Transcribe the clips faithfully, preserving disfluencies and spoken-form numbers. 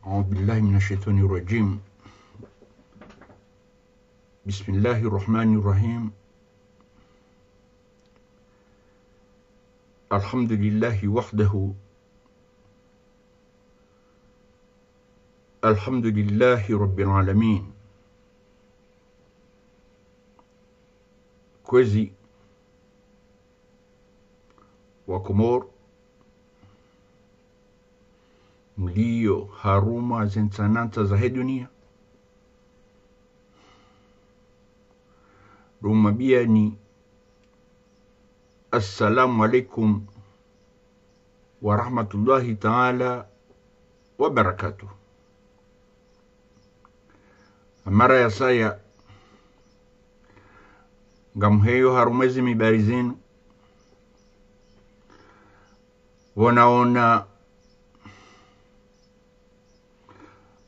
أعوذ بالله من الشيطان الرجيم. بسم الله الرحمن الرحيم. الحمد لله وحده. الحمد لله رب العالمين. Kwezi wa Komori, mlio harumwa ze ntsanantsa zahe dunia, ndo mwambiani, assalamu alaikum wa rahmatullahi taala wa barakatuh. Amara ya saya, ngamheyo harumwa ezi mimbari zinu, pvo naona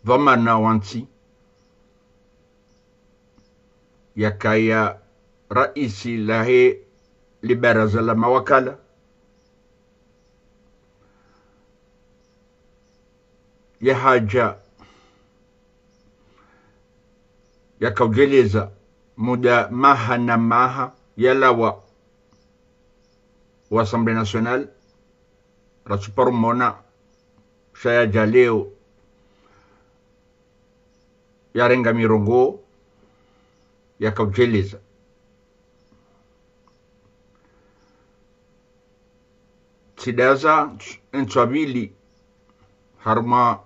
dhwamana wa ntsi, yakaya raisi lahe le baraza la mawakala, yahadja yakaudjeleza muda maha na maha yalawa wa Assemblée nationale, ratsuparo mona, sha yadja leo yarenga mirongoo yakaudjeleza. Tsidaza ntswa mbili harumwa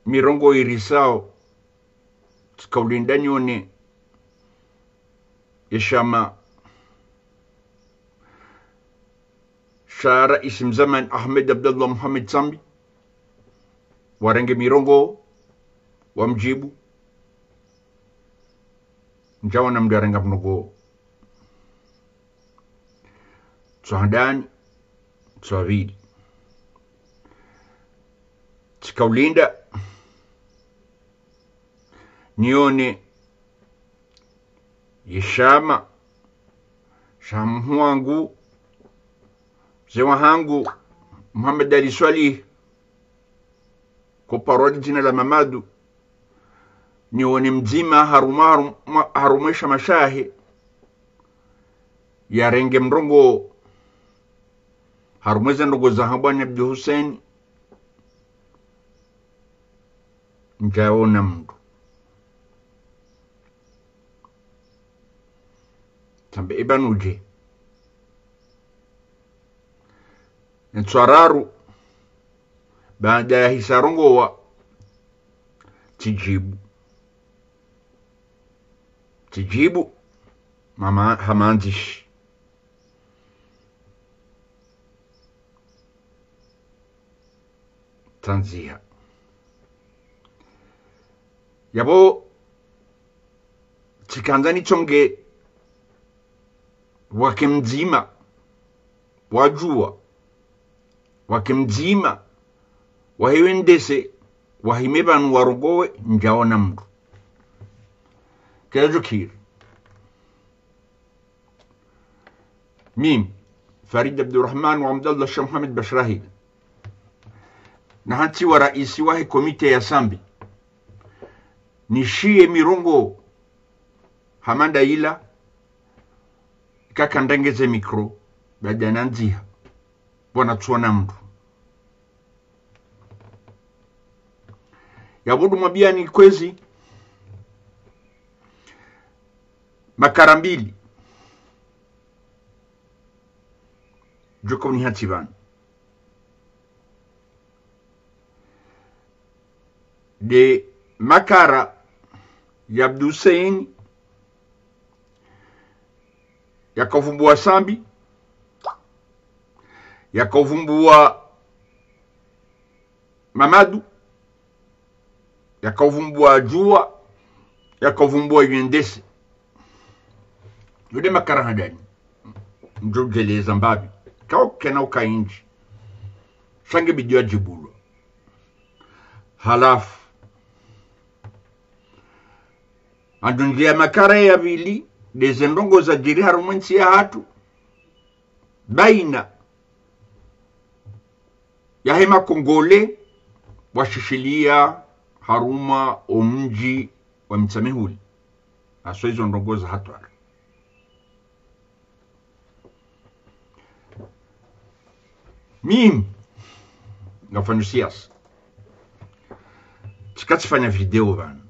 mirongoo irisao, tsikaulinda nione ye shama sha raisi mzamani Ahmed Abdallah Mohamed Sambi, warenge mirongoo, wamdjibu. Ndjaona mndru yarenga mrongoo. Ntswa handani, ntswa mbili. Tsikaulinda nione ye shama sha mhuu wangu, mze wahangu Mohamed Ali Soilihi, koparwa lidzina la Mamadou, nione mdzima harumwa, harumwa, harumwa ye shama shahe, yarenge mrongoo harumwa eze ndrongoo za Habwani Abdou Hussein. Ndjaona mndru. Tsambe eba nudje. Ntswa raru, baada yahisa rongowa, tsidjibu. Tsidjibu, mama, ha mandzishi. Tsandziha. Yapvo tsikandza nitsonge wake mdzima wa djuwa, wake mdzima wahe wendese, wahime pvanu warongowe, ndjaona mndru. Kela djokiri. Mimi, Farid Abdurahman wa Abdallah Shah Mohamed Bashrahid, nahantsiwa raisi wahe komite ya Sambi, nishiye mirongoo hama nda yila, ikaka ndrengeze mikro, baada nandziha, pvwana tsuona mndru. Yapvo ndo mwambiani kwezi, makara mbili djoko nihantsi pvanu. Nde makara ya Abdou Hussein, yakauvumbuwa Sambi, yakauvumbuwa Mamadou, yakauvumbuwa djuwa, yakauvumbuwa yendese. Yo nde makara handani. Ndjo djeleza mbapvi. Kaukena uka indji. Sha nge bidi yadjibulwa. Halafu, andungi ya makara ya pvili, nde ze ndrongoo zadjiri harumwa entsi yahatru, baina yahe makongole, washishiliya harumwa omdji wa Mitsamihuli. Haswa izo ndrongoo za hatwari. Mimi, ngafanya siasa. Tsika tsifanya video pvanu.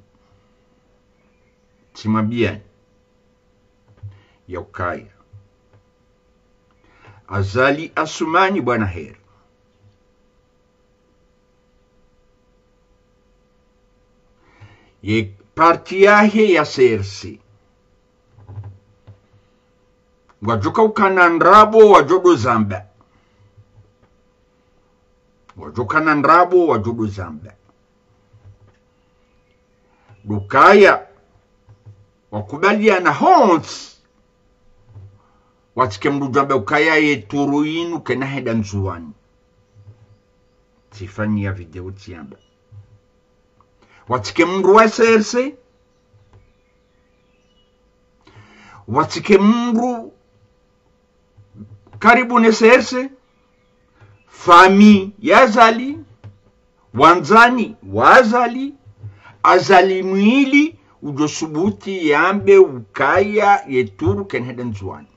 Tsimwambiyani ya ukaya Azali Assoumani bwana heri, ye parti yahe ya C R C, ngwadjoka ukana ndrabo wadjo ndo zamba. Wadjoka na ndrabo wadjo ndo zamba. Ndo ukaya wakubaliana hontsi. Watsike mndru udjo amba ukaya ye turu yinu kayina hwenda Ndzuwani. Tsifanyiya video tsiamba. Watsike mndru wa C R C. Watsike mndru karibu ne C R C, famille ya Azali, wandzani wa Azali, Azali mwili udjo subuti yambe ukaya ye turu kayina hwenda Ndzuwani.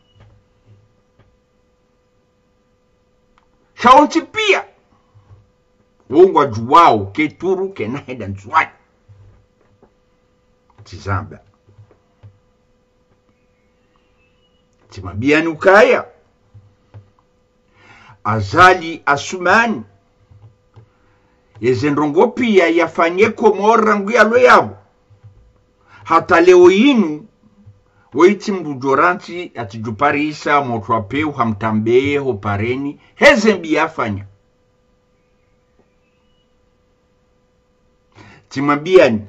Sha wontsi piya wo ngwadjuwao ke turu kayina hwenda Ndzuwani. Tsizamba. Tsimwambiyani ukaya Azali Assoumani, yeze ndrongoo piya yafanye Komori rangu yalwe yapvo, hata leo yinu, woyi tsi mndru udjo rantsi, atsidjuparisa motro wa peu hamtambeye ho pareni, heze mbi yafanya. Tsimwambiyani,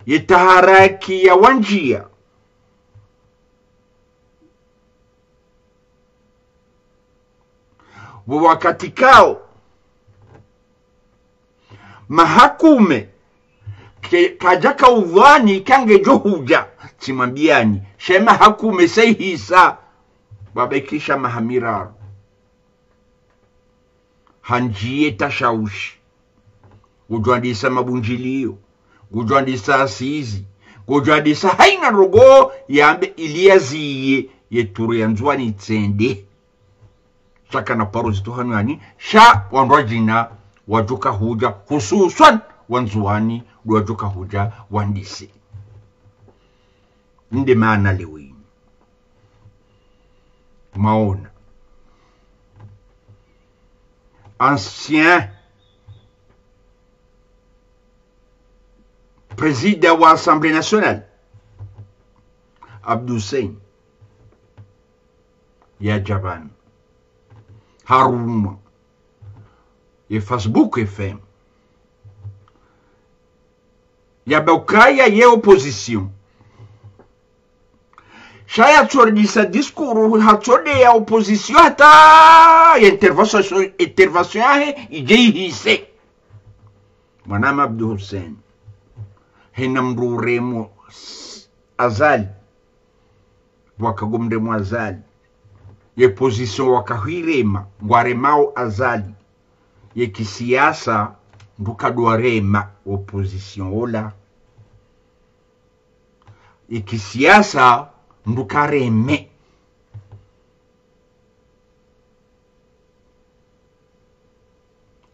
ye taharaki ya wandjiya, wo wakati kao, mahakume, ke-, kadjaka udhwani kangedjo hudja, tsimwambiyani, she mahakume seyihisa, wabakisha maha miraru. Handjiye tashawushi. Ngudjo andisa mabundjiliyo. Ngudjo andisa asizi. Ngudjo andisa hayina ndrongoo yambe ili yaziye ye turu ya Ndzuwani itsende. Sha kana paro zitru hanywani, sha wandru wadjina wadjoka hudja, hususwan wandzuwani, ndo wadjoka hudja wandise. Nde maana leo yinu. Mwaona. Ancien président wa Assemblée nationale, Abdou Hussein, yadja pvanu harumwa ye Facebook F M. Yamba ukaya ye opposition. Sha yatsordisa discours, hatsordeya opposition hata ye intervention, intervention yahe idje ihise. Mwanama Abdou Hussein, hena mndru uremo Azali. Waka ngomremo Azali. Ye opposition waka hwirema, ngwaremao Azali. Ye kisiasa, ndruka ndo warema opposition ola. Ye kisiasa, ndruka reme.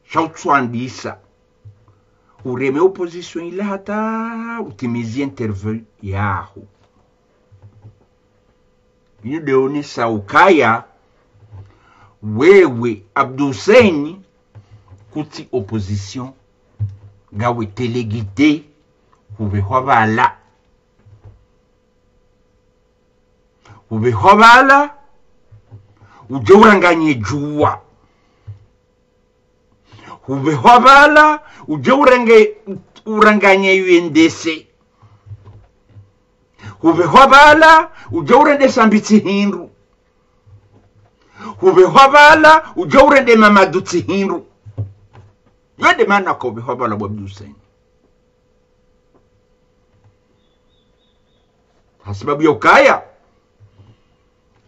Sha utswandisa. Ureme opposition ila hata utimizi interview yaho. Yinu nde yonesa ukaya, wewe, Abdou Hussein, kutsi opposition, ngawe téléguidé, hupvehwa pvala. Hupvehwa pvala, udje uranganye djuwa. Hupvehwa pvala, udje urenge-, uranganye U N D C. Hupvehwa pvala, udje urende Sambi tsi hindru. Hupvehwa pvala, udje urende Mamadou tsi hindru. Yo nde maana ka upvehwa pvala bo Abdou Hussein. Hasibabu ya ukaya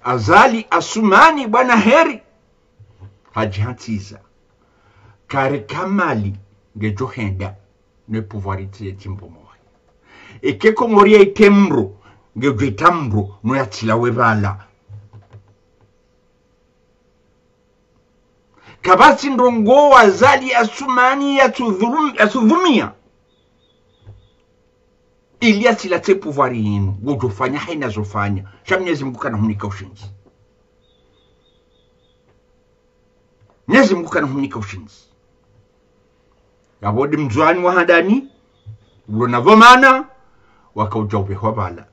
Azali Assoumani bwana heri, hadjihantsiza. Kari kamali ngedjo henda ne pouvoir itsi ye tsimbo mohe. Eke Komori ya itemro, ngedjo itamro, no ya tsila we pvala. Kapvatsi ndrongo Azali Assoumani ya tsudhulum-, ya tsudhulumia. Ili ya tsila tse pouvoir yinu, ngudjo fanya hayina zo fanya. Sha Mnyezi Mungu kana hunika ushindzi. Mnyezi Mungu kana hunika ushindzi. Yapvo de Mndzuwani wa handani, ulo na pvo mana, waka udja upvehwa pvala,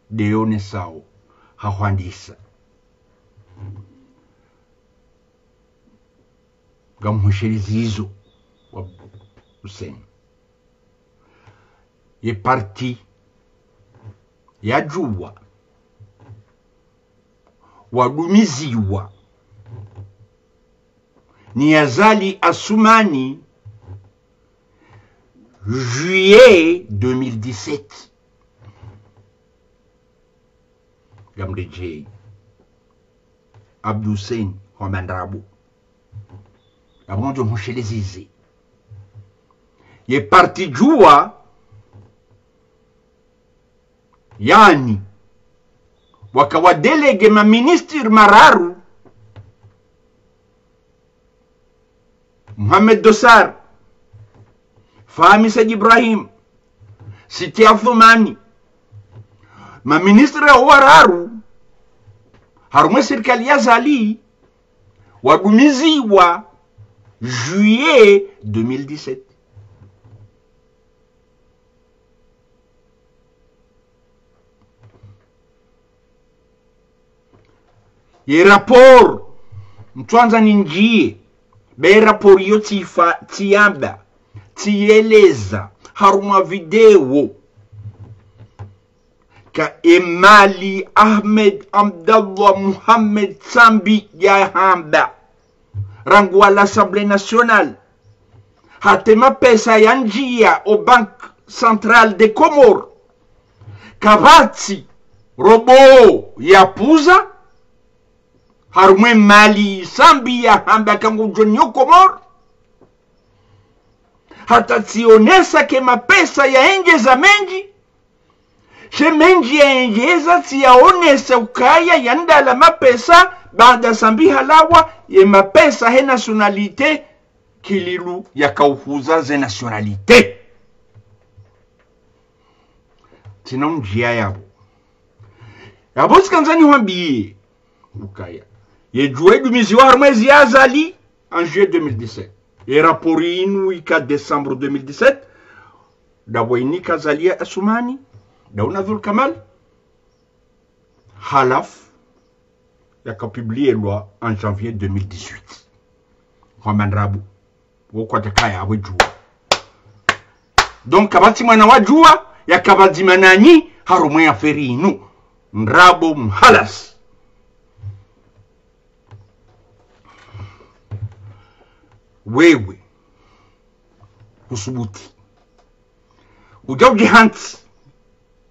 de yonesao, ha hwandisa. Ngamhoshelezi izo, wa Hussein. Ye parti ya Juwa, wadumiziwa ni Azali Assoumani, juillet deux mille dix-sept. Ngamredjeyi. Abdou Hussein, hwamba ndrabo. Apvo ngamdjo mhosheleza izi. Ye parti Juwa, yaani, waka wa délégué ma ministre mararu, Mohamed Dossar, Fahmi Said Ibrahim, Sitti Athoumani, ma ministre wararu, harumwa ye sirikali ya Azali, wadumiziwa juillet deux mille dix-sept. Ye rapport, ntswandza nindjiye, be rapport iyo tsifa, tsiyamba, tsiyeleza, harumwa video. Ka emali Ahmed Abdallah Mohamed Sambi yahamba. Rangu wa l'Assemblée nationale. Hata emapesa yandjiya o Banque Centrale des Comores. Kapvatsi robo yapvuza. Harumwa emali Sambi yahamba ka ngudjo niyo Comores. Hata tsionesa ke mapesa yaendjeza mendji. She mendji yaendjeza tsiyaonesa ukaya yandala mapesa, baada Sambi halawa, ye mapesa he nationalité, Kililu yakauhuza ze nationalité. Tsina undjiya yapvo. Yapvo tsikandza nihwambiye ukaya ye Juwa idumiziwa harumwa ezi ya Azali, en juillet deux mille dix-sept. Ye rapport inu ika décembre deux mille dix-sept, ndapvo inika Azali Assoumani, ndauna Dhoul Kamal, halafu yaka publielwa en janvier deux mille dix-huit. Hwamba ndrabo, wo kwata kaya apvo Juwa. Donc, kapvatsi mwana wa Juwa, yaka pvadzima nanyi, harumwa ye affaire inu. Ndrabo mhalas. Wewe. Kusubuti. Udja udjihantsi,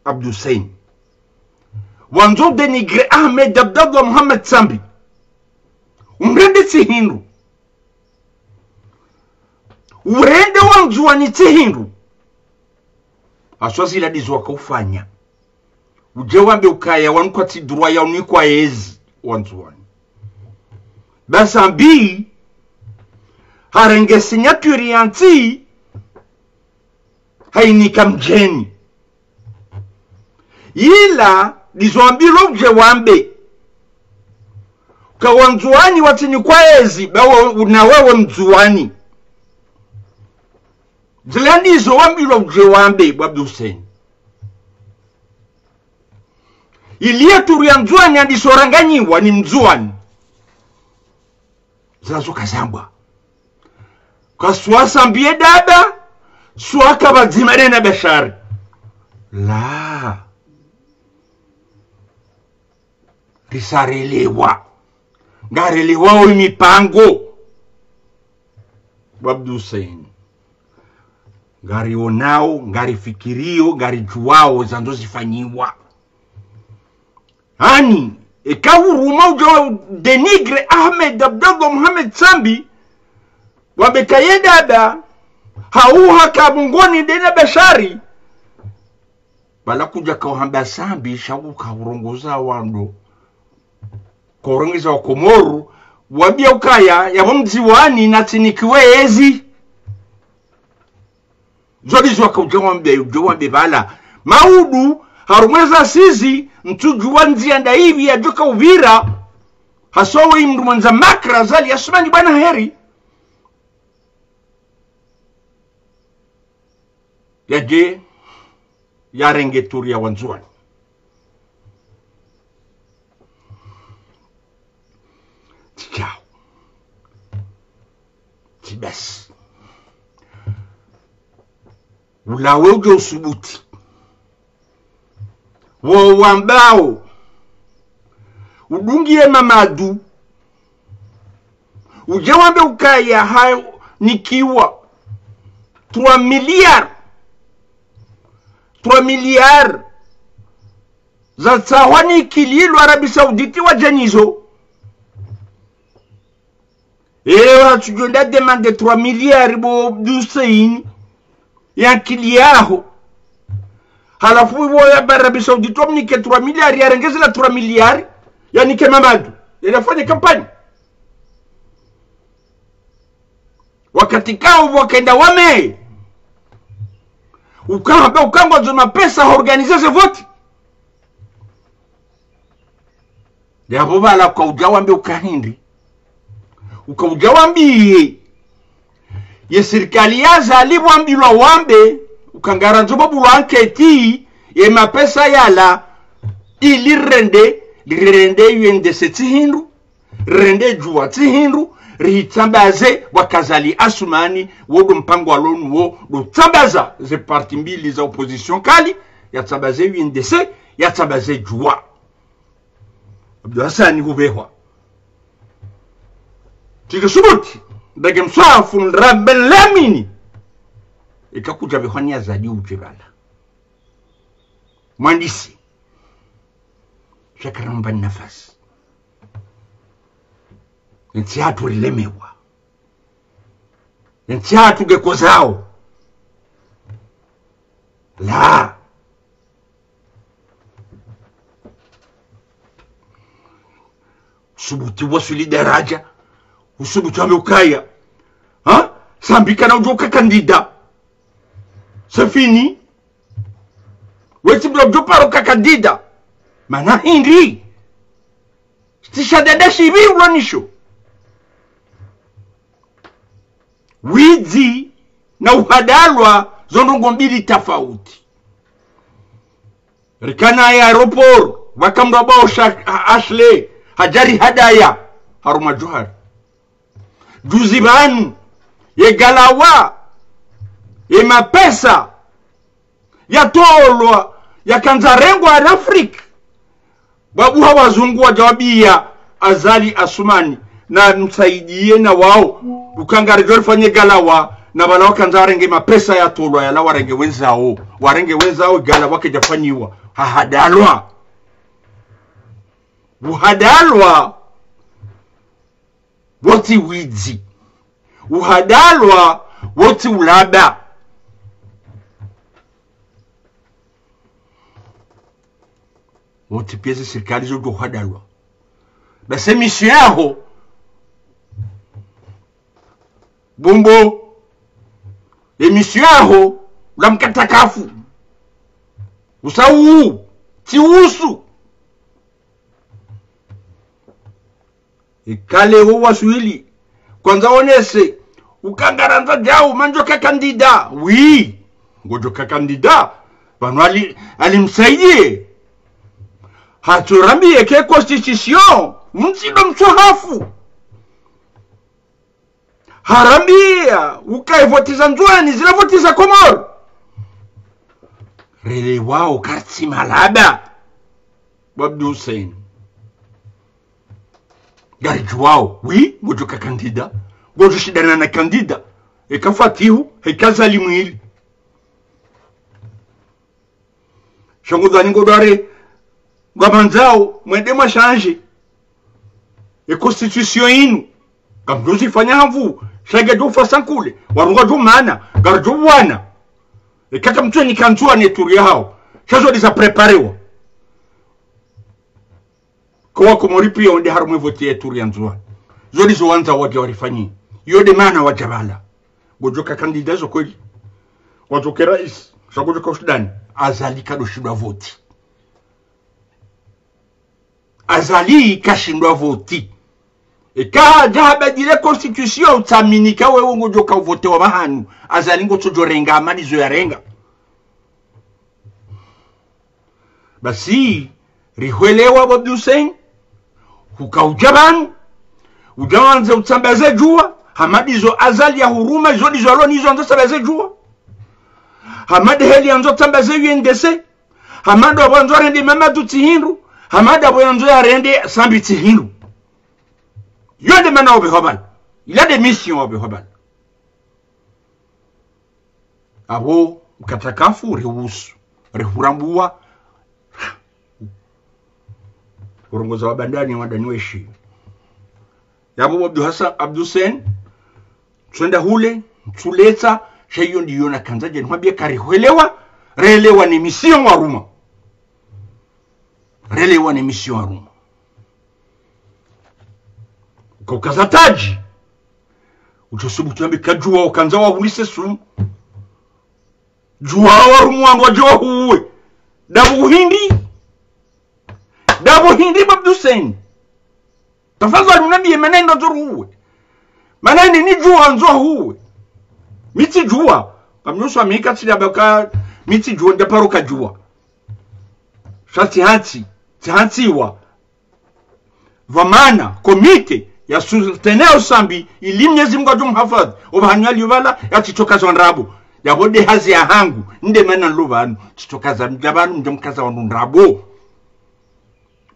Abdou Hussein. Wandzo dénigrer Ahmed Abdallah Mohamed Sambi. Umrende tsi hindru. Urende Wandzuwani tsi hindru. Haswa zila ndizo wakaufanya. Udje wambe ukaya wanu kwatsi droit ya unikwa ezi Wandzuwani. Ba Sambi harenge signature yantsi hainika Mdjeni. Ila ndizo wambilwa udje wambe ka Wandzuwani watsinikwa ezi, ba we, na wewe Mndzuwani. Zila ndizo wambilwa udje wambe, bo Abdou Hussein. Ili ye turu ya Ndzuwani yandiso ranganyiwa ni Mndzuwani. Zila zo kazambwa. Ka swa Sambi ye dada, swa ka pvadzima nena Bashari. La. Risarelewa. Ngarelewao mipango. Bo Abdou Hussein. Ngarionao, ngarifikirio, ngaridjuwao zandzo zifanyiwa. Ani, eka uruma udjo dénigrer Ahmed Abdallah Mohamed Sambi, Wambe kaye dada, hau haka mongoni ndena Bashari. Bala kudja kauhamba Sambi, sha uka urongoza wandru. Kaurongoza wa Komoro, wambia ukaya, yapvo Mdzuwani natsinikiwe ezi. Zo ndizo waka udja wambe, udja wambe bala. Maudu, harumwa eza sizi, ntsudjuwa ndzia ndayipvi yadjoka upvira, hasowe mndru mwandza makra Azali Assoumani bwana heri. Yadje, yarenge turi ya Wandzuwani. Tsi djao. Tsi basi. Ulawe udjo usubuti. Wo wambao udungiye Mamadu, udje wambe ukaya hanikiwa trois milliards, trois milliards zatsahwa nikililwa Arabie Saoudite wadje nizo. Ewa, tsudjo enda demander trois milliards bo Hussein, ya nkili yaho. Halafu iwo ya Arabie Saoudite wamnike trois milliards, yarenge zila trois milliards, yanike Mamadu. Yende yafanye campagne. Wakati kawo wakenda wame. Ukahamba ukangwa zo mapesa organiser ze vote. Yapvo bala uka udja wambe uka hindri. Uka udja wambiye. Ye sirikali ya Azali wambilwa wambe, uka ngarandzo bapvulwa enquête, ye mapesa yala, ili rende, rende U N D C tsi hindru, rende djuwa tsi hindru, ritsambaze, waka Azali Assoumani, wo ndo mpango walo nuwo, ndo tsambaza, ze parti mbili za opposition kali, yatsambaze U N D C, yatsambaze djuwa. Abdou Hassani hupvehwa. Tsike subuti, ndage mswahafu ndrabe lamini. Ika kudja pvehwa ni Azali udje bala. Mwandisi. Sha karamba nafasi. Entsi yahatru rilemewa. Entsi yahatru nge kozao. La. Subuti waswili daraja. Usubuti wambe ukaya. Ha? Sambi kana udjoka candidat. C'est fini. Wetsi mdru udjo paro ka candidat. Mana hindri. Tsi shadada shipvi ulo nisho. Widzi na uhadalwa zo ndrongo mbili tafauti. Rikana ya aéroport, pvaka mdru wambwao Sha-, Ashley, hadja rihadaya, harumwa djuhari. Juzi pvanu, ye galawa, ye mapesa, yatolwa, yakandza rengwa na Afrique. Babu ha wazungu wadja wambia Azali Assoumani, na msaidiye na wao. Uka ngaridjo rifanye galawa, na bala wakandza warenge mapesa yatolwa, yala warenge wenzao. Warenge wenzao, galawa kedja fanyiwa. Hahadalwa. Uhadalwa. Wotsi widzi. Uhadalwa, wotsi ulaba. Wotsi piya ze sirikali zo ndo uhadalwa. Basi ye mission yaho. Bombo. Ye mission yaho. Ula mkatakafu. Usa uu. Tsi usu. Ikale wo waswili. Kwandza wonese. Uka ngarandza djau, mandjoka candidat. Oui. Ngodjoka candidat. Pvanu Ali, Ali Msaidie. Hatsurambiye ke constitution. Mtsindo mswahafu. Harambia, uka ye voti za Ndzuani, zila voti za Komoro. Rele wao kartsi malaba. Bo Abdou Hussein. Ngaridjuwao, oui, ngodjoka candidat. Ngodjoshindana na candidat. Eka Fatihu, eka Azali mwili. Sha ngodhani ngodware, ngwamandzao, mwende mwa changer ye constitution yinu. Ngamdjozifanya hapvo, Sha ngedjo ufa sankule, warungwa djumana, ngardjo wana. Eka kamtsweni ka Ndzuwani ye tour yahawo. Sha zo ndiza préparéwa. Ko Wakomori piya wende harumwa ye vote ye tour ya Ndzuwani. Zo ndizo wandza wadje warifanyi. Yo nde mana wadja pvala. Ngodjo ka candidat zo kweli. Wadjo ke rais. Sha ngodjo ka ushindani. Azali kado shindwa vote. Azali kashindwa vote. Eka hadja habadili constitution, utsamini ka wewe ngodjo ka uvotewa pvahanu. Azali ngotsodjo renga, amalizo ya renga. Basi, rihwelewa bo Abdou Hussein, huka udja pvanu, udja wandze utsambaze djuwa, hama ndizo Azali ya huruma, izo ndizo alo nizo andzo tsambaze djuwa. Hama nde heli andzo tsambaze U N D C, hama ndapvo andzo arende Mamadou tsi hindru, hama ndapvo andzo yarende Sambi tsi hindru. Yo nde mana wapvehwa pvala. Ila nde mission wapvehwa pvala. Apvo mkatakafu rihusu, rihurambuwa. Urongoza wa bandani, wandani weshi. Yapvo Abdou Hassan, Abdou Hussein, tswenda hule, tsuletsa, sha iyo ndiyo nakandza dje nihwambiye ka rihwelewa, relewa ne mission waruma. Relewa ne mission waruma. Uka ukaza tadji. Utsosubutu yambe ka djuwa ukandza wahulise sumu. Djuwa warumwa ngwadjo wahuwe. Ndapvo hindri. Ndapvo hindri bo Abdou Hussein. Tafadhali unambiye mana ndo ndzo ruwe. Mana ni ni djuwa ndzo huwe. Mi tsi djuwa. Kamnyoswa mi ka tsi ndapvo ka mi tsi djuwa ndaparo ka djuwa. Sha tsi hantsi, tsi hantsiwa. Dhwamana, comité, ya soutenir Sambi, ili Mnyezi Mungu adjo mhafadhi, opvahanu yaliyo pvala, yatsitsokaza ndrabo. Yapvo nde hazi yahangu, nde mana nlo pvanu, tsitsokaza mdja pvanu, mdja mkaza wandru ndrabo.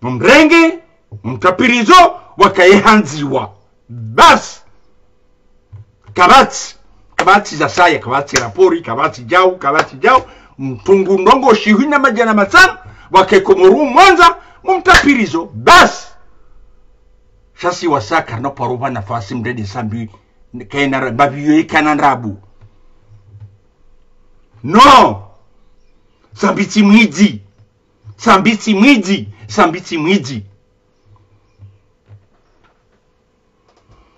Mumrenge, mumtrapirizo, wakaye handziwa. Basi. Kapvatsi, kapvatsi za saya, kapvatsi rapori, kapvatsi djau, kapvatsi djau. Mtungu ndrongo shihwi na madjana matsanu, wake Komoro mwandza, mumtrapirizo. Basi. Sha si wasaka, no paro pva nafasi mrende Sambi, kena ra-, mbapvi yo ikana ndrabo. Non. Sambi tsi mwidzi. Sambi tsi mwidzi. Sambi tsi mwidzi.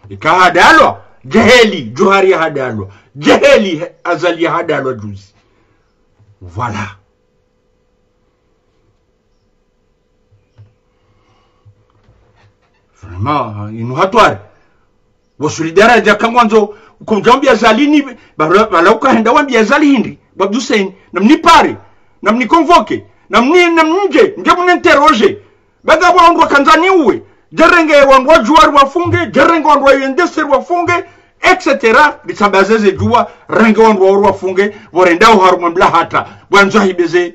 Ika hadalwa, djeheli, Djohar ya hadalwa, djeheli, Azali ya hadalwa juzi. Voilà. Vraiment, inu hatwari. Wasuli daraja ka ngwandzo, uko udja wambiya Azali ni, pvala, pvala uka henda wambiya Azali hindri, bo Abdou Hussein, namnipare, namniconvoque, namni, namnidje, ndje mninterroge. Ba ngapvo wandru wakandza niuwe, dje renge wandru wa djuwa riwafunge, dje renge wandru wa U N D C riwafunge, et cetera. Ritsambaze ze djuwa, renge wandru wa riwafunge, pvo renda oharumwa mlahata, pvwandzo ahibe ze,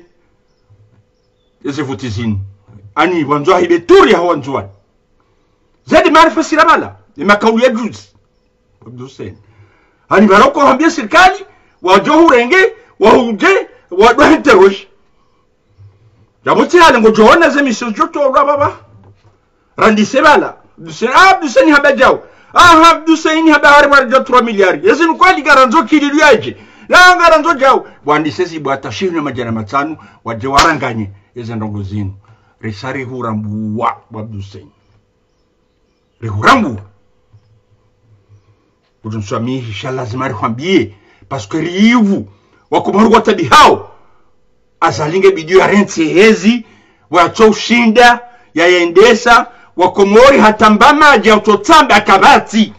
eze vuti zinu. Ani pvwandzo ahibe tour ya hwandzuwani. Zedi maarifa sila pvala, ye makauli ya juzi. Abdou Hussein. Ani pvala uko hambia sirikali, wadjo hurenge, wahudje, wadwa interroge. Djamutsi hale ngodjo ona ze mission djo tolwa pvapva. Randise pvala. Abdou Hussein, ah, Abdou Hussein hamba djau. Ah, Abdou Hussein hamba hari mwaridja trois milliards. Yezi nukwali ngarandzo kililu yadje. La ngarandzo djau. Wandise zi bwata shihwi na madjana matsanu, wadje waranganye. Yeze ndrongo zinu. Risa rihurambuwa, bo Abdou Hussein. Rihurambuwa. Kudjo nswamihi, sha lazima rihwambiye. Parce que rivu. Wakomori watabihao. Azali nge bidi yarentsi hezi, watso ushinda, yayendesa, Wakomori hata mba madji ya utso tsamba kapvatsi.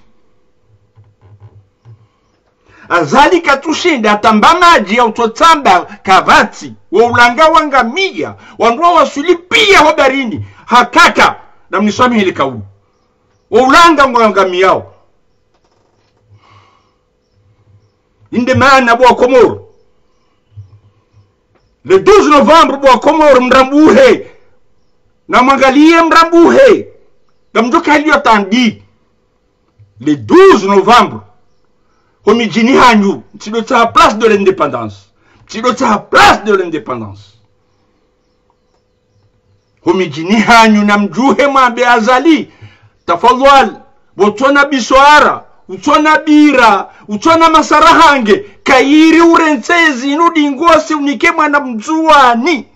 Azali katsu shinda hata mba madji ya utso tsamba kapvatsi. Wo ulanga wangamiya, wandru wa wasuli piya ho baharini, hakaka, namniswamihi le kauli. Wo ulanga ngwangamiyao. Inde maana bo Wakomoro. Le douze novembre bo Wakomoro mrambuhe. Namwangaliye mrambuhe. Ngamdjo ka haliyo tandi. Le douze novembre. Ho midjini hanyu. Mtsidotsaha place de l'indépendance. Mtsidotsaha place de l'indépendance. Ho midjini hanyu namdjuhe mwambe Azali. Tafadhwali. Pvo tsona biswara. utsona bira, utsona masarahange, kayiri urentsi zinu dingosi unike mwana Mndzuwani.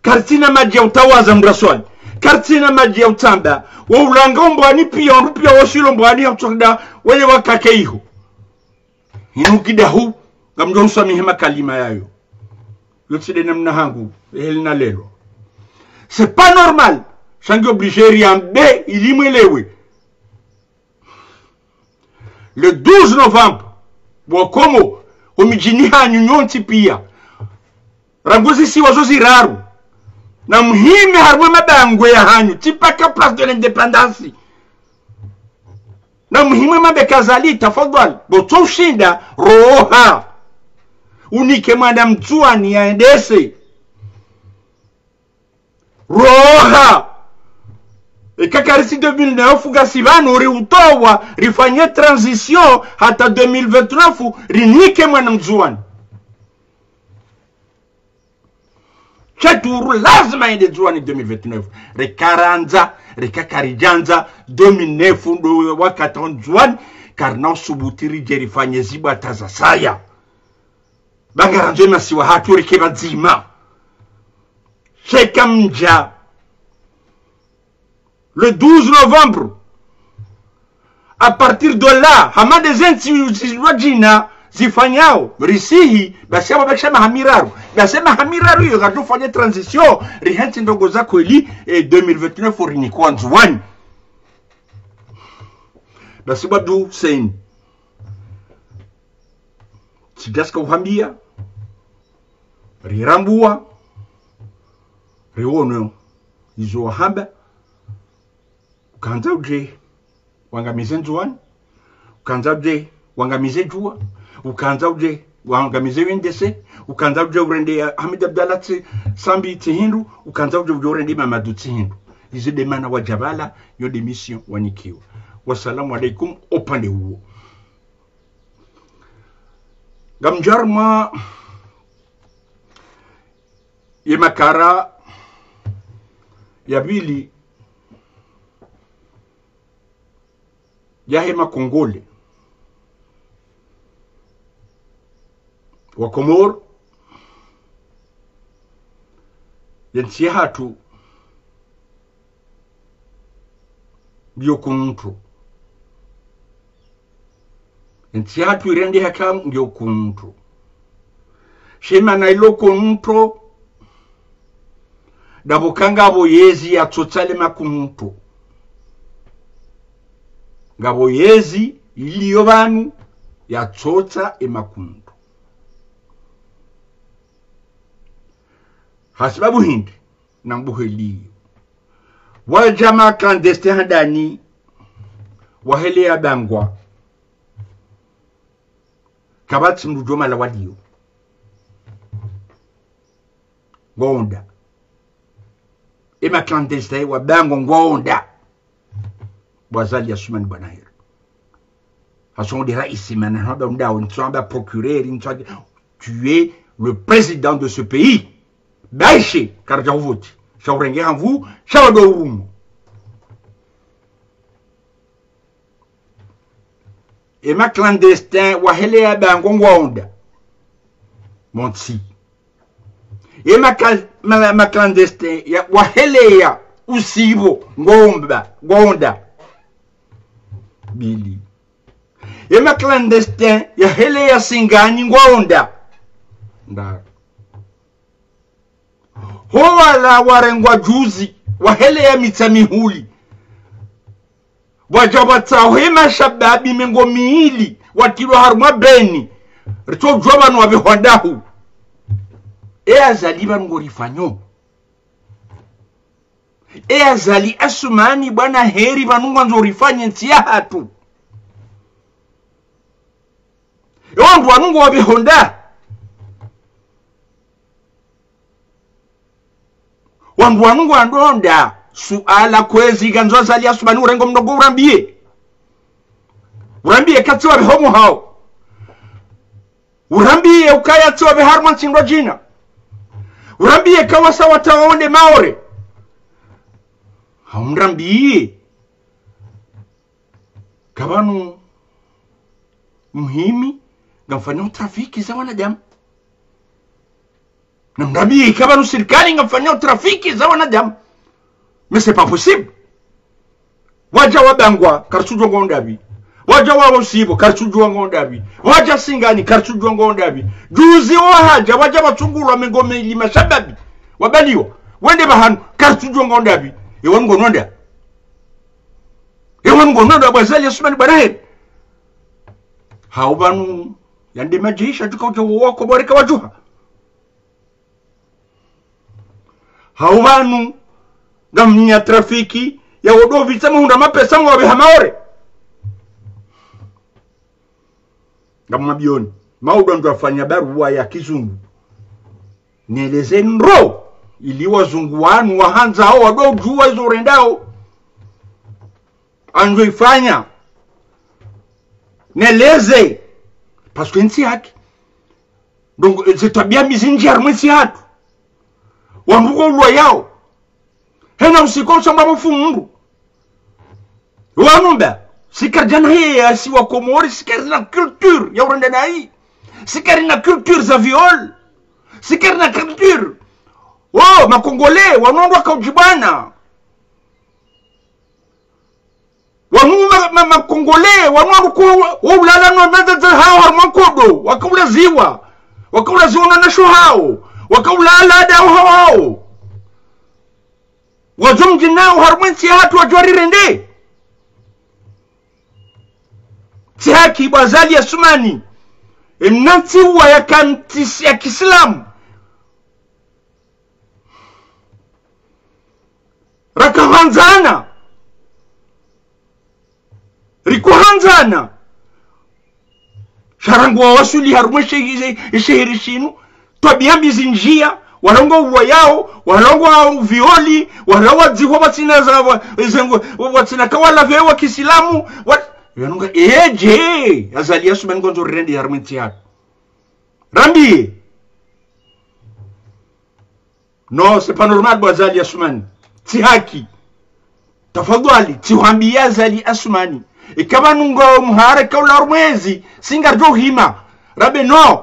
Karitsina madji ya utawaza mdraswani. Karitsina madji ya utamba. Wo ulanga ombwani piya, ondru piya wosilo mbwani ya utsoda, weye wakake iho. Inu kidahu, ngamdjo usamihi makalima yayo. Yo tsi de namna hangu, eheli na lelo. C'est pas normal. Sha ngi obligé riambe, ili mwelewe. Le douze novembre, Wakomori, omidjini hanyu nyontsi piya. Rangu zisiwa zo ziraru. Na muhime harumwa mabangwe ya hanyu, tsi paka Place de l'Indépendance. Na muhime mabeka Azali, tafadhwali. Bo tso ushinda, roha. Unike mwana Mndzuwani ya endese. Roha. Eka karitsi deux mille neuf, ngasi pvanu riutowa, rifanye transition, hata deux mille vingt-neuf, rinike mwana Mndzuwani. Sheturu lazima yende Ndzuwani deux mille vingt-neuf. Reka randza, reka karidjandza, deux mille neuf ndo wakati wa Ndzuwani, karina usubuti ridje rifanye zibwata za saya. Ba ngarandzo emasiwa hatru reke pvadzima. Sheka mdja. Le douze novembre. À partir de là, hama nde zentsi zi-, wadjina zifanyao, risihi, basi abo bakisha maha miraru. Basi maha miraru iyo ngatufanye transition, rihentsi ndrongoo za kweli, eh, deux mille vingt-neuf rinike Ndzuwani. Basi Bwabdu Hussein. Tsidjasika uhambia, rirambuwa, riwono izo wahamba, ukandza udje wangamize Ndzuwani, ukandza udje wangamize djuwa, ukandza udje wangamize U N D C, ukandza udje urende ya Ahmed Abdallah tsi, Sambi tsi hindru, ukandza udje udje urende Mamadu tsi hindru. Izi de mana wadja pvala, yo de mission wanikiwa. Wassalamu alaikum, opvande uwo. Ngamdjo harumwa ye makara ya pvili yahe makongole wa Komori, yentsi yahatru ngiyo kuntru. Entsi yahatru irendeha ka ngiyo kuntru. She mana ilo kuntru, ndapvo ka ngapvo yezi yatsotsa le makuntru. Ngapvo yezi iliyo pvanu yatsotsa e makuntru. Hasibabu hindri, na mbuheliyo. Wadja ma clandestins handani, waheleya Bangwa. Kapvatsi mndru djomala waliyo. Ngwonda. E ma clandestins wa Bangwa ngwonda. Bo Azali Assoumani bwana heri. Hasonde raisi mana hamba mdao, ntsamba procureur, ntsamba, tu es le président de ce pays. Baishe, karadja uvoti. Sha urenge hanvu, sha wado urumu. E ma clandestins waheleya Bangwa ngwonda. Montsi. E ma cal-, ma, ma clandestins ya, waheleya Usibo ngwomba, ngwonda. Mbili. E ma clandestins yaheleya Singani ngwonda. Nda. Ho wala warengwa juzi, waheleya Mitsamihuli. Wadja watsaho e mashababi mengo mili, watilwa harumwa beni, ritsodjuwa pvanu wapvehwa dahu. E Azali pvanu ngorifanyo. E Azali Assoumani bwana heri pvanu ngwandzo rifanye ntsi yahatru. E wandru wanu ngwapvehwa nda. Wandru wanu ngwandonda. Suala kwezi ngandzo Azali Assoumani urenge mndru ngo urambiye. Urambiye katsi wapveho muhao. Urambiye ukaya tsi wapve harumwa ntsi ndwadjina. Urambiye kawasa watawa wende Maore. Haumrambiye. Pvanu muhimi ngamfanyao trafiki za wanadamu. Namnambie, eka pvanu sirikali ngamfanyao trafiki za wanadamu. Mais c'est pas possible. Wadja wa Bangwa, karitsudjuwa ngwao ndapvi. Wadja wa Osibo, karitsudjuwa ngwao ndapvi. Wadja Singani, karitsudjuwa ngwao ndapvi. Juzi wahadja, wadja watsungulwa mengo mili mashababi. Wabaliwa. Wende pvahanu, karitsudjuwa ngwao ndapvi. Ewanu ngwao ndapvi. Ewanu ngwao ndapvi, bwa Azali Assoumani, bwana heri. Hau pvanu, yande madjeshi, adjuka udja wako, bwa reka wadjuha. Hau pvanu, ngamfanya trafiki ya wodopvitsa mahundra mapesa ngwapveha Maore. Ngamwambioni, maudo ndo afanya baruwa ya kizungu. Neleze ndro, ili wazungu wanu wahandzao wadodjuwa izo urendao. Andjo ifanya. Neleze. Parce que ntsi haki. Donc, ze twabia mbi zindji harumwa entsi yahatru. Wandru ngwaulwayao. Hena usiku usamba mfumru. Wanu mba, si karidjana heye, si wa Komori, si karina culture ya urenda nayi. Si karina culture za viol. Si karina culture. Oh, ma Congolais, wanu wandru wakaudjibwana. Wanu ma, ma, ma Congolais, wanu wandru ko, wa, waulala no madzadze hao harumwa nkodo, wakaulaziwa. Wakaulaziwa na wanashe hao, wakaulala dao hao. Wadjo mdjinao harumwa entsi yahatru wadjo rirende. Tsi haki bwa Azali Assoumani. Emna ntsi uwa ya kantsi ya kiislamu. Rakahandzana. Rikuhandzana. Sha rangu wawasuli harumwa she-, she-, sheheri shinu. Twabia mbi zindjia. Wala ngwaulwayao. Wala ngwa violi. Wala wadzihwa watsina za, wa-, zengo, watsina kawala vewa kiislamu. Wa-, yanunga, eje. Azali Assoumani ngwandzo rirende harumwa entsi yahatru. Rambiye. Non, c'est pas normal, bwa Azali Assoumani. Tsi haki. Tafadhwali, tsi hwambiya Azali Assoumani. Eka pvanu ngwao mhara, eka ula harumwa ezi, si ngaridjo hima. Rambe non.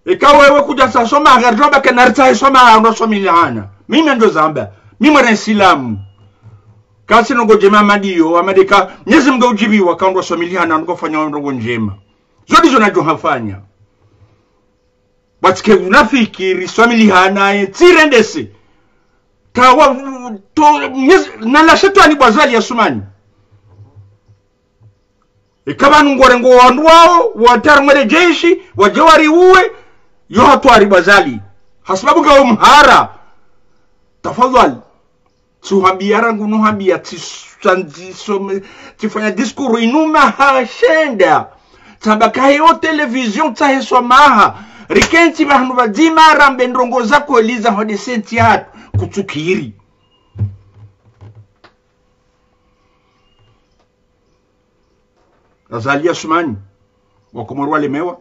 Eka wewe kudjatsaha soma, ngaridjo baka naritsahe soma, ndo somilihana. Mimi ndo zamba. Mimi mwana Isilamu. Kasi ndrongo ndjema Amadi yo, Amadi ka, Mwenyezi Mungu udjibiwa, ka ndo somilihana, ndo fanya ndrongo ndjema. Zo ndizo nadjo hafanya. Pvatsike unafiki, riswamilihana, ye, tsirendese. Tawa, to, nyez-, na la shetwani bwa Azali Assoumani. Eka pvanu ngwarengo wandru wao, watarumwele jeshi, wadje wariuwe, yo hatwari bwa Azali. Hasibabu ngwao mhara. Tafadhwali. Tsi hwambiya rangu no hwambiya tsi, tsi, tsi some, tsifanya discours inu maha shenda. Tsamba kahe o télévision tsahe swamaha. Rikentsi pvahanu pvadzima rambe ndrongo za kweli za hwandese ntsi yahatru kutsukiri. Azali Assoumani, Wakomori walemewa.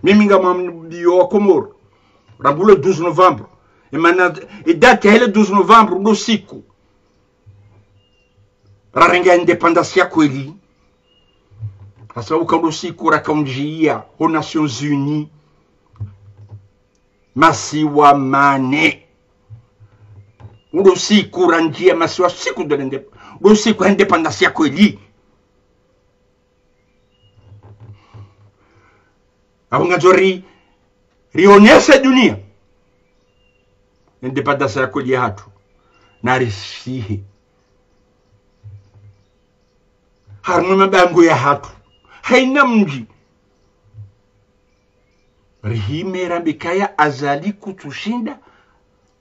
Mimi ngamwambiyo Wakomori, rangu le douze novembre. Emana, e date ya le douze novembre, ndo siku rarenga indépendance ya kweli. Hasa uka ndo siku rakaundjiya ho Nations Unies. Masiwa mane. Ndo siku randjiya masiwa siku ndo lende, ndo siku indépendance ya kweli. Apvo ngandzo ri, rionese dunia. Indépendance ya kweli yahatru. Na risihe. Harumwa mabangwe yahatru. Haina mdji. Rihime rambe kaya Azali kutsushinda.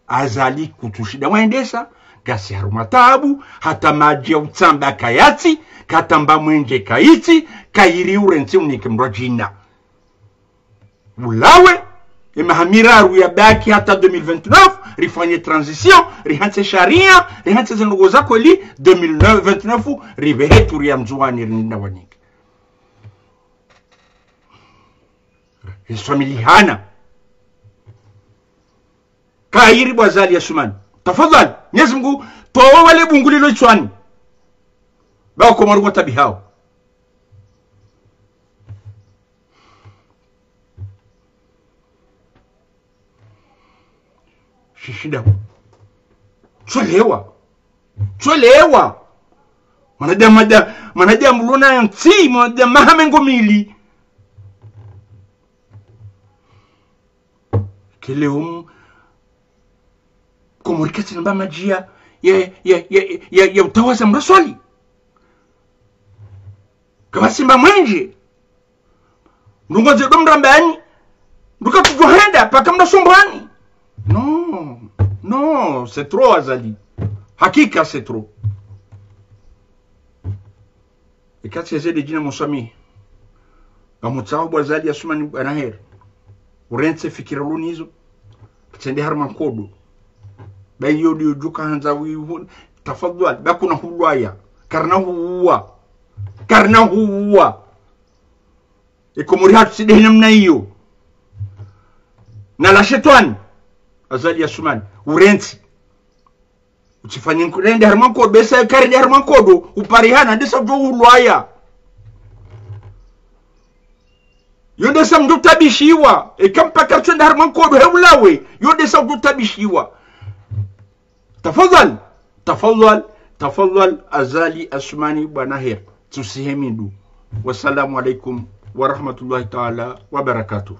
Azali kutsushinda. Mwaendesa, ngasi harumwa taabu, hata madji ya utsamba kayatsi, hata mba mwenje kayitsi, kayiri urentsi unike mdru djina. Ulawe, emaha miraru yabaki hata deux mille vingt-neuf, rifanye transition, rihantse sharia, rihantse zendrongo za kweli, deux mille vingt-neuf, ripvehe turu ya Ndzuwani rinda wanike. Riswamilihana. Kayiri bwa Azali Assoumani. Tafadhwali, Mwenyezi Mungu, towa wale bungu lilo itswani. Ba Wakomori ngwataabihao. Shishinda. Tsolewa. Tsolewa. Mwanadamu, mwanadamu, mwanadamu lona ntsi, mwanadamu maha mengo mili. Kele um, Komori katsina mba madji ya, ya, ya utawaza mraswali. Kapvatsi mba mwenje. Mndru ngwandzo ndo mrambani. Mndru katsudjo henda, paka mrasumbuani. Non, non, c'est trop, Azali. Hakika, c'est trop. Eka tsi ezele djina muswamihi. Ngamtsaho bo Azali Asumani bwana heri. Urantsi fikira lonizo. Tsende harumwa nkodo. Ba iyo ndiyo djuka handza wivu. Tafadhwali, ba kuna hulwaya. Karina huwa. Karina huwa. Ye Komori hatru tsi ndeyi namna iyo. Na la shetwani. Azali Asumani. Urantsi. Utsifanye nk-, rende harumwa nkodo, besa karende harumwa nkodo, uparihana, ndesa udjo ulwaya. Yo ndesa mndru tabishiwa, eka mpaka tswenda harumwa nkodo, he ulawe, yo ndesa mndru tabishiwa. Tafadhwali, tafadhwali, tafadhwali, Azali Asumani bwana heri, tsusihe mindru. Wassalamu alaikum warahmatullahi taala wabarakatuh.